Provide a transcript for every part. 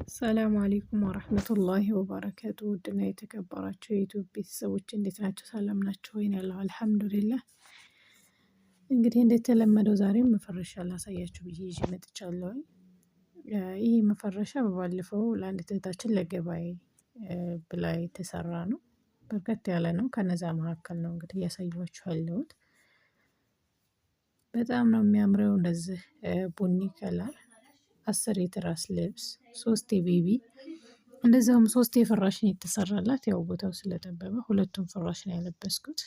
ሰላም አለይኩም ወራህመቱላሂ ወበረካቱ። ውድና የተከበራችሁ የ YouTube ቤተሰቦች እንዴት ናቸው? ሰላም ናቸው ወይ? ያለው አልሐምዱሊላህ። እንግዲህ እንደተለመደው ዛሬም መፈረሻ ላሳያችሁ ብዬ ይዤ መጥቻለሁ። ይህ መፈረሻ በባለፈው ለአንድ እህታችን ለገበያ ብላ የተሰራ ነው። በርከት ያለ ነው። ከነዛ መካከል ነው እንግዲህ እያሳየኋችሁ ያለሁት። በጣም ነው የሚያምረው። እንደዚህ ቡኒ color 10 የትራስ ልብስ፣ 3 የ baby፣ እንደዚያውም 3 የፍራሽ ነው የተሰራላት። ያው ቦታው ስለጠበበ ሁለቱም ፍራሽ ነው ያለበስኩት።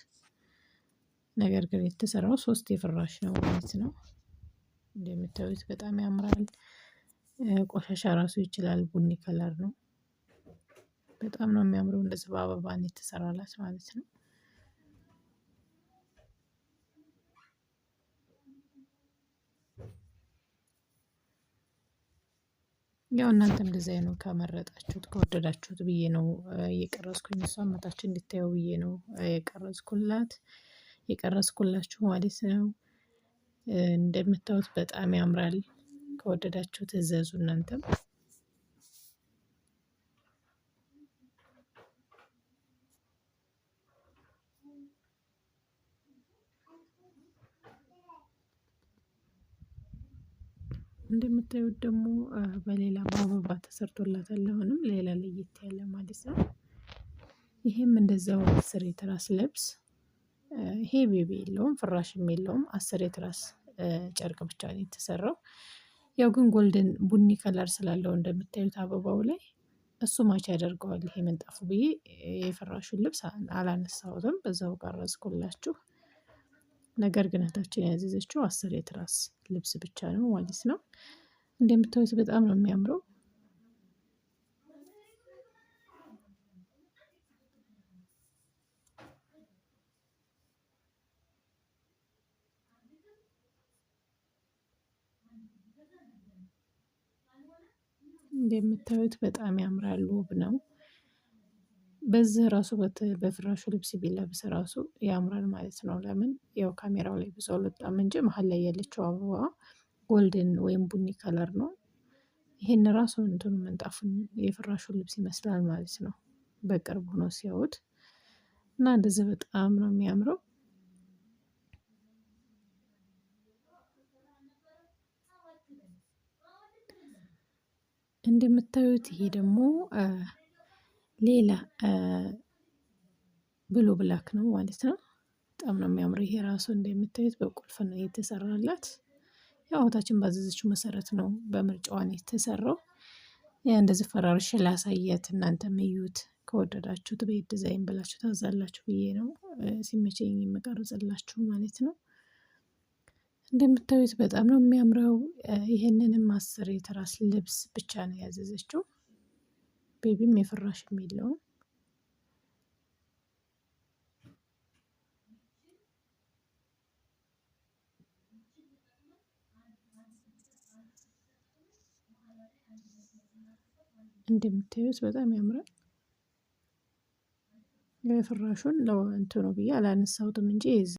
ነገር ግን የተሰራው 3 የፍራሽ ነው ማለት ነው። እንደምታዩት በጣም ያምራል። ቆሻሻ ራሱ ይችላል። ቡኒ color ነው። በጣም ነው የሚያምረው። እንደዚህ በአበባ ነው የተሰራላት ማለት ነው። ያው እናንተም ዲዛይኑ ከመረጣችሁት ከወደዳችሁት ብዬ ነው እየቀረጽኩኝ፣ እሷ መታችሁ እንድታየው ብዬ ነው የቀረጽኩላችሁ ማለት ነው። እንደምታዩት በጣም ያምራል። ከወደዳችሁት እዘዙ እናንተም። እንደምታዩት ደግሞ በሌላ በአበባ ተሰርቶላታል። አሁንም ሌላ ለየት ያለ ማለት ነው። ይሄም እንደዛው 10 የትራስ ልብስ፣ ይሄ baby የለውም ፍራሽም የለውም። 10 የትራስ ጨርቅ ብቻ ነው የተሰራው። ያው ግን golden ቡኒ color ስላለው እንደምታዩት አበባው ላይ እሱ match ያደርገዋል ይሄ ምንጣፉ ብዬ የፍራሹን ልብስ አላነሳሁትም፣ በዛው ቀረጽኩላችሁ። ነገር ግን እህታችን ያዘዘችው 10 የትራስ ልብስ ብቻ ነው ማለት ነው። እንደምታዩት በጣም ነው የሚያምረው። እንደምታዩት በጣም ያምራል፣ ውብ ነው። በዚህ ራሱ በፍራሹ ልብስ ቢለብስ ራሱ ያምራል ማለት ነው። ለምን ያው ካሜራው ላይ ብዙ አልወጣም እንጂ መሀል ላይ ያለችው አበባ golden ወይም ቡኒ color ነው። ይሄን ራሱ እንትኑ ምንጣፉን የፍራሹን ልብስ ይመስላል ማለት ነው። በቅርብ ሆኖ ሲያዩት እና እንደዚህ በጣም ነው የሚያምረው። እንደምታዩት ይሄ ደግሞ ሌላ blue black ነው ማለት ነው። በጣም ነው የሚያምረው። ይሄ ራሱ እንደምታዩት በቁልፍ ነው የተሰራላት። ያው እህታችን ባዘዘችው መሰረት ነው በምርጫዋ ነው የተሰራው። ያ እንደዚህ ፈራርሽ ላሳየት፣ እናንተም እዩት። ከወደዳችሁት ቤት ዲዛይን ብላችሁ ታዛላችሁ ብዬ ነው ሲመቸኝ የምቀርጽላችሁ ማለት ነው። እንደምታዩት በጣም ነው የሚያምረው። ይሄንንም 10 የትራስ ልብስ ብቻ ነው ያዘዘችው። baby ም የፍራሽም የለውም። እንደምታዩት በጣም ያምራል። የፍራሹን ለእንትኑ ብዬ አላነሳሁትም እንጂ